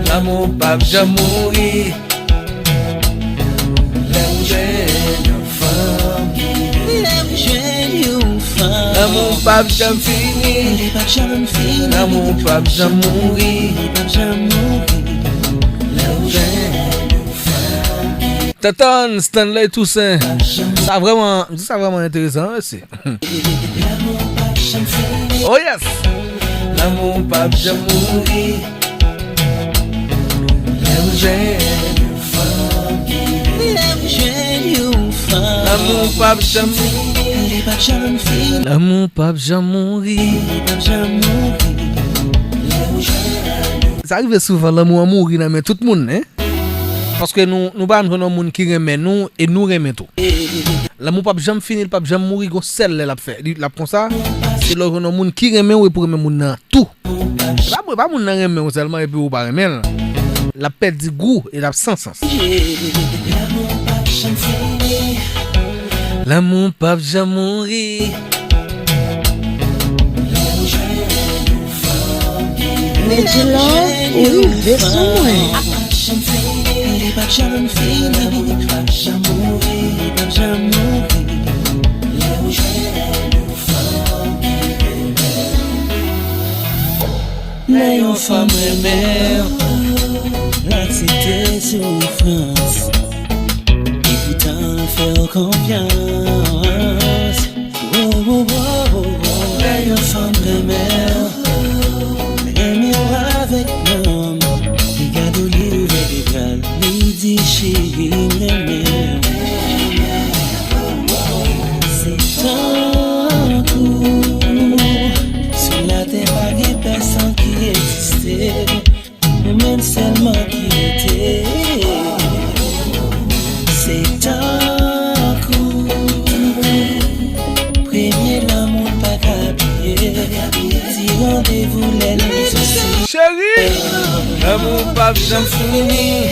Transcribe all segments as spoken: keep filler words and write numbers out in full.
Lanmou p ap janm mouri. Lè w jwenn yon fanm ki renmen. Lè w jwenn yon fanm. Lanmou p ap janm fini. Li p ap janm fini. Lanmou p ap janm mouri. Li p ap janm mouri. Lè w jwenn yon fanm ki Tantan Stanley Toussaint. Sa vrèman, sa vrèman enteresan, wi, mesye. Oh yes! Lanmou p ap janm mouri. Lè w jwenn yon fanm ki Lè w jwenn yon fanm. Lanmou p ap janm Li p ap janm fini. Lanmou p ap janm mouri. Li p ap janm mouri. Lè w jwenn Sa rive souvan, lanmou an mouri nan men tout moun, en. Paske nou, nou pa janm jwenn yon moun ki renmen nou e nou renmen tou. Lanmou p ap janm fini, li p ap janm mouri, gon sèl lè l ap fè. Li, l ap konsa, se lè w jwenn yon moun ki renmen w e pou renmen moun nan tou. E pa, e pa moun nan renmen w sèlman epi ou pa renmen l. L ap pèdi gou e l ap san sans. Lanmou p ap janm mouri. Medjilò, ou rive sou mwen. Lè yon fanm renmen w, l aksepte soufrans. Epoutan l fè w konfyans. Wo, wo, wo, wo, wo. Lè yon fanm renmen w, renmen w avèk nanm, li gade w, li ouvè de bra l, li di, cheri, m renmen w. Se tankou sou latè pa gen pèsonn ki egziste. Ou menm sèlman ki rete. Se tankou premye lanmou pa ka bliye. Ti randevou lè nou sou Cheri, lanmou p ap janm fini.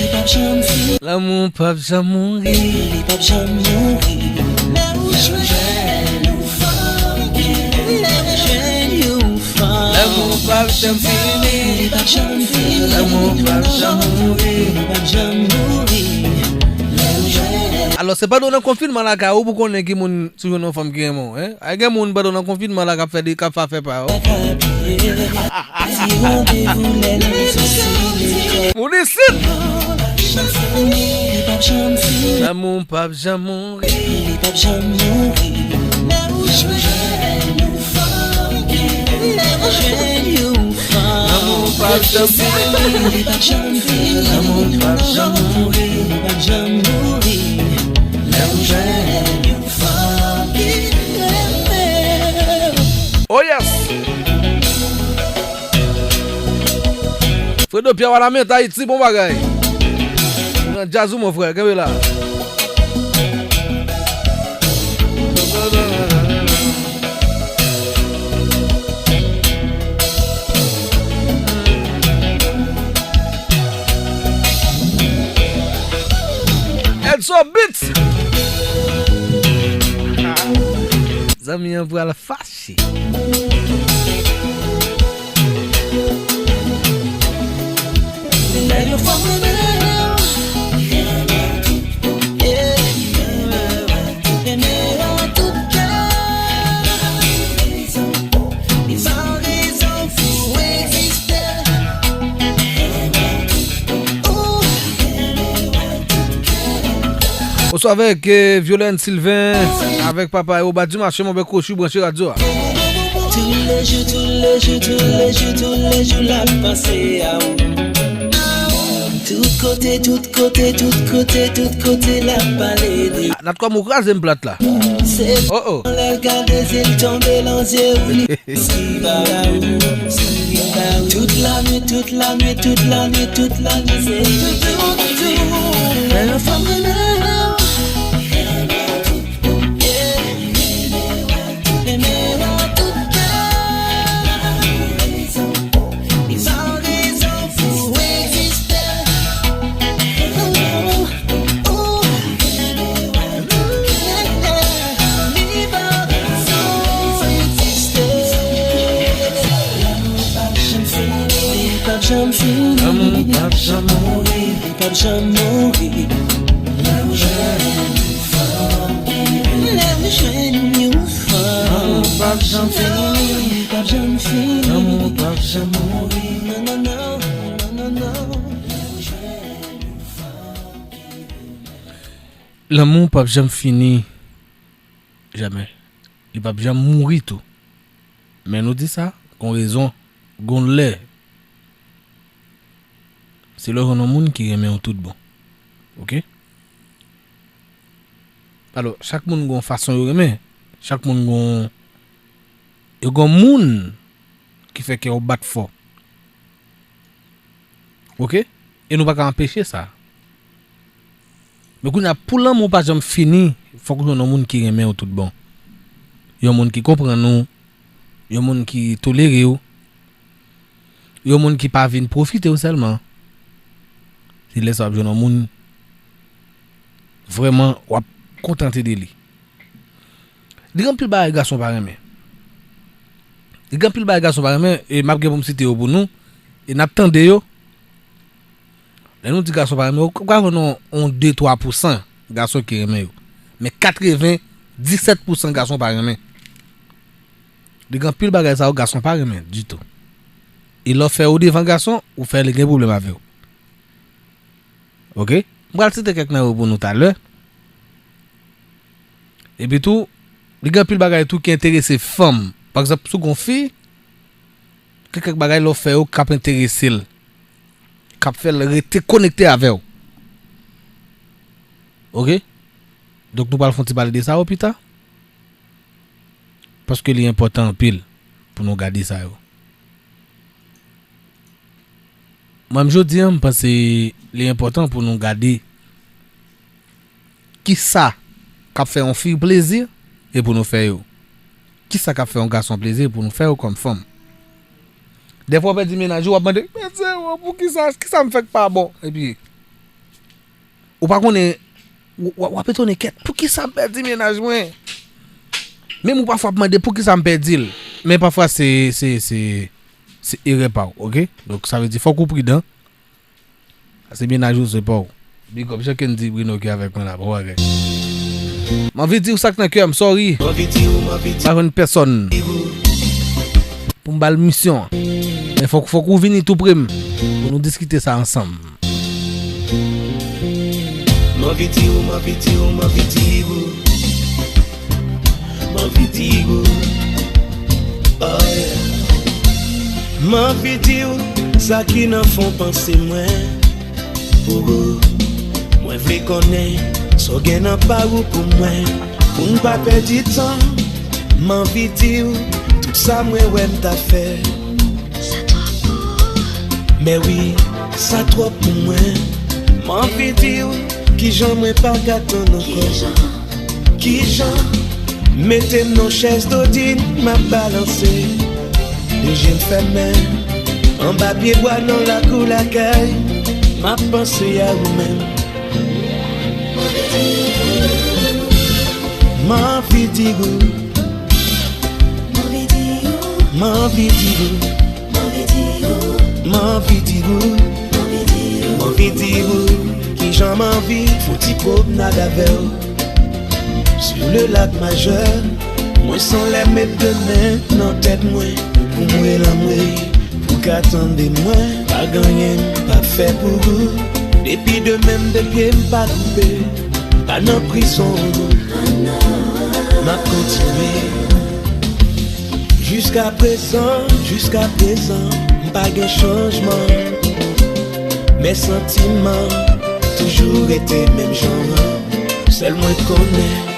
Lanmou p ap janm mouri. Li p ap janm mouri. Lè ou jwenn yon fanm ki Lè ou jwenn yon fanm. Lanmou p ap janm fini. Lanmou p ap janm mouri. Alò, se pandan w nan konfinman lakay ou pou konnen ki moun si w jwenn yon fanm ki renmen w, en. Ay, gen moun pandan w nan konfinman la k ap fè de, k ap fè pa yo. Moun isit! Lanmou p ap janm mouri. Lanmou p ap janm fini. Lanmou p ap janm mouri. Lè ou jwenn yon fanm ki renmen w. Oh yes! Fredo Pierre Walamèt, Ayiti, bon bagay. Nan djaz ou, mon frè, kenbe la. Edso Beats. Zanmi an pral fache. Lè yon fanm renmen w, yeah, renmen w tout kè. Li pa rezon pou egziste. Ou, renmen w tout kè. Bonswa avèk, eh, Violaine Sylvain, avèk papa Eoba Dumarche, mon bèk kwochi, branche radyo a. Toulejou, toulejou, toulejou, toulejou l ap panse a ou. Tout kote, tout kote, tout kote, tout kote l ap pale de ou. Natcom, ou kraze m plat la. Oh, oh. Lè l gade zye l tonbe nan zye ou, li Tout la nwit, tout la nwit, tout la nwit, tout la nwit, se tou, tou, tou. Lè yon fanm renmen w, yeah, renmen w tout kè. Li pa rezon pou egziste. Janm fini. Lanmou p ap janm mouri. Li p ap janm mouri. Lè w jwenn yon fanm ki renmen. Lè w jwenn yon fanm. Lanmou p ap janm fini. Li p ap janm fini. Lanmou p ap janm mouri. Non, non, non, non, non, non. Lè w jwenn yon fanm ki renmen. Lanmou p ap janm fini. Jamè. Li p ap janm mouri tou. Men nou di sa, gon rezon, gon lè. Se lè w jwenn yon moun ki renmen w tout bon. Oke? Alò, chak moun gon fason yo renmen. Chak moun gon, yo gon moun ki fè kè w bat fò. Oke? E nou pa ka anpeche sa. Men kounye a, pou lanmou pa janm fini, fòk ou jwenn yon moun ki renmen w tout bon. Yon moun ki konprann ou, yon moun ki tolere w, yon moun ki pa vin pwofite w sèlman. Se lè sa w ap jwenn yon moun vrèman w ap kontante de li. Li gen anpil bagay gason pa renmen. Li gen anpil bagay gason pa renmen, e m ap gen pou m site yo pou nou, e n ap tande yo. Lè nou di gason pa renmen, ou ka jwenn yon, yon de twa pousan gason ki renmen yo. Men katreven disèt pousan gason pa renmen. Li gen anpil bagay sa yo gason pa renmen ditou. E lè w fè yo devan gason, ou fè li gen pwoblèm avè w. Oke? M pral site kèk nan yo pou nou talè. Epi tou, li gen anpil bagay tou ki enterese fanm. Pa egzanp, si w gon fi, gen kèk bagay lè w fè yo k ap enterese l, k ap fè l rete konekte avè w. Oke? Donk, nou pral fè yon ti pale de sa yo pita. Paske li enpòtan anpil pou nou gade sa yo. Mwen menm jodi a, m panse li enpòtan pou nou gade kisa k ap fè yon fi plezi e pou nou fè yo. Kisa k ap fè yon gason plezi e pou nou fè yo kòm fanm. Dèfwa w pèdi mennaj ou, w ap mande, "Men Seyè, pou kisa, kisa m fè k pa bon?" Epi, ou pa konnen, w, w, w ap etone, "Kèt, poukisa m pèdi mennaj mwen?" Menm ou pafwa ap mande, "Poukisa m pèdi l?" Men pafwa se, se, se, se erè pa w, oke? Donk, sa vle di, fòk ou pridan. Pase mennaj ou se pa w. Big up, Jean Kendy Bruno ki avèk mwen la, bon bagay. M anvi di w sa k nan kè m, sorry. M anvi di w, m anvi di w. Pa jwenn pèsòn pou m ba l misyon an. Men fòk, fòk ou vini tou pre m pou nou diskite sa ansanm. M anvi di w, m anvi di w, m anvi di w. M anvi di w. Oh, yeah. M anvi di w sa ki nan fon panse mwen pou ou. Mwen vle konnen sa w gen nan pa ou pou mwen. Pou n pa pèdi tan, m anvi di w tout sa mwen wè m ta fè. Sa twòp pou ou. Mè wi, sa twòp pou mwen. M anvi di w kijan mwen pa ka tann ankò. Kijan? Kijan? Mete m nan chèz dodin, m ap balanse. De je m fèmen, anba pye bwa nan lakou lakay, m ap panse a ou menm. M anvi di w. M anvi di w. M anvi di w. M anvi di w. M anvi di w. M anvi di w. Kijan m anvi fè yon ti pwomnad avè w. Sou le lak majè, mwen sanlè met de men nan tèt mwen pou m rele anmwey. Pou ka tande mwen, pa gen anyen m pa fè pou ou. Depi demen m, de pye m pa koupe, pa nan prizon. M ap kontinye. Jiska prezan, jiska prezan, m pa gen chanjman. Men santiman toujou rete menm jan an. Sèl mwen konnen.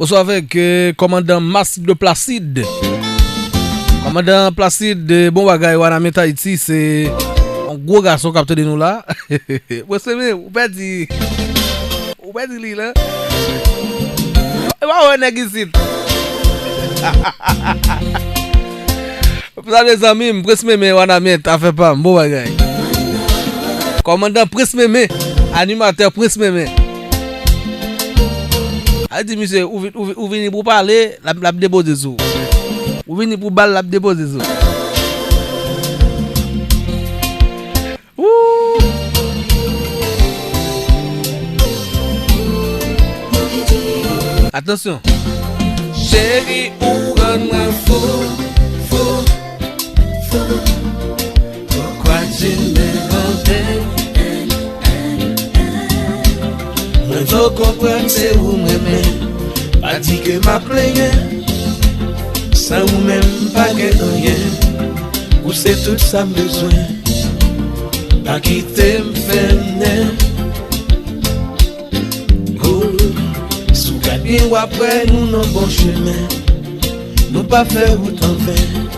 Ou sou avèk, euh, kòmandan Mas de Placide. Kòmandan Placide, euh, bon bagay, Wanament Ayiti, se yon gwo gason k ap tande nou la. Mwen se men, ou pèdi. Ou pèdi li la. E pa wè nèg isit. Sa mezanmi, m Prince Meme, Wanament, afè pa m, bon bagay. Kòmandan Prince Meme, animatè Prince Meme. A di misye, ou vi-, ou vi-, ou vini pou pale, l ap, l ap depoze sou ou. Ou vini pou bal, l ap depoze sou ou. Woo! Atansyon. Cheri, ou rann mwen fou, fou, fou. Pourquoi tu me rendais? Mwen vle w konprann se ou m renmen. Pa di ke m ap plenyen. San ou menm m pa gen anyen. Ou se tout sa m bezwen. Pa kite m fennen. Ooh, si w gad byen w ap wè nou nan bon chemen. Nou pa fè wout anven.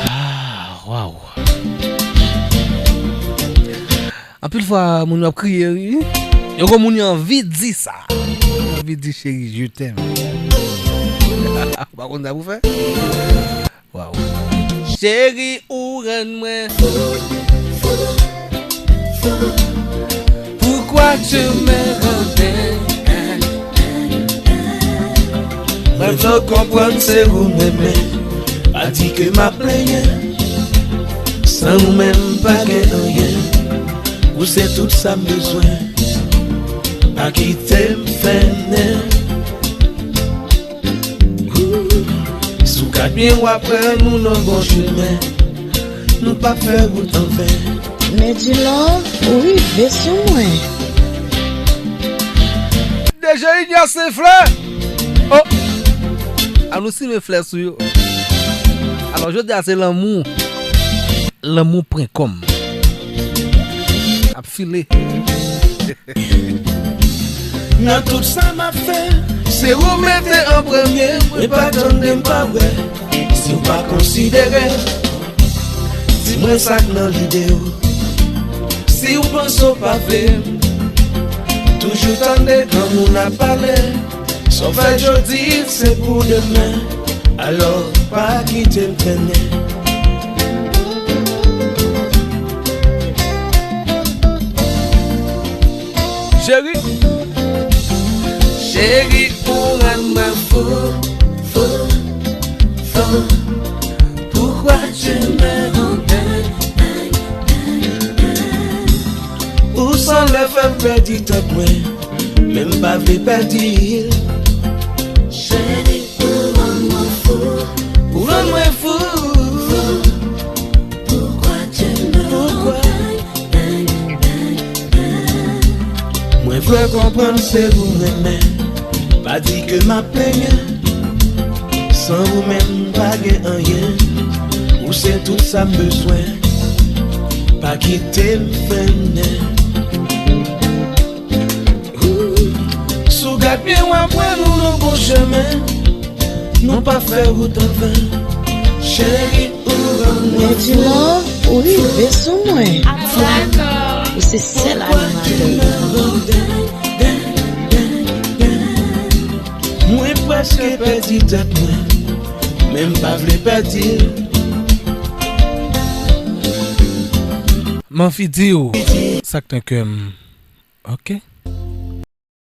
Ah, waw. Anpil fwa, moun yo ap kriye, wi. Yo kon moun yo anvi di sa. Yo anvi di, "Cheri, je t'aime." Ou pa konn sa pou fè? Waw. Cheri, ou rann mwen fou, fou, fou. Pourquoi tu me rendais? Mwen vle w konprann se ou m renmen. Pa di ke m ap plenyen. San ou menm m pa gen anyen. Ou se tout sa m bezwen. Pa kite m fennen. Ooh, si w gad byen w ap wè nou nan bon chemen. Nou p ap fè wout anven. Medjilove, ou rive sou mwen. D J Ignace Flè. Oh! An nou simen flè sou yo. Alò, jodi a se lanmou. Lanmou pwen kòm. Ap file. Nan tout sa m ap fè, se ou mete an premye, mwen pa tande m pa wè. Si w pa konsidere, di mwen sa k nan lide w. Si w panse w pa vle m, toujou tande granmoun ap pale. Sa w fè jodi, se pou demen. Alò, pa kite m trennen. Cheri. Cheri, ou rann mwen fou, fou, fou. Pourquoi tu me rendais? Ou sanble fè m pèdi tèt mwen, men m pa vle pèdi l. Cheri, ou rann mwen fou. Ou rann mwen fou. Pourquoi tu me Pourquoi? Mwen vle konprann se ou m renmen. Pa di ke m ap plenyen. San ou menm m pa gen anyen. Ou se tout sa m bezwen. Pa kite m fennen. Si w gad byen w ap wè nou nan bon chemen. Nou pa fè wout anven. Cheri, ou rann mwen fou. Medjilove, ou rive sou mwen. Ou se sèl animatè. Mwen prèske pèdi tèt mwen, men m pa vle pèdi l. M anvi di w sa k nan kè m. Ok?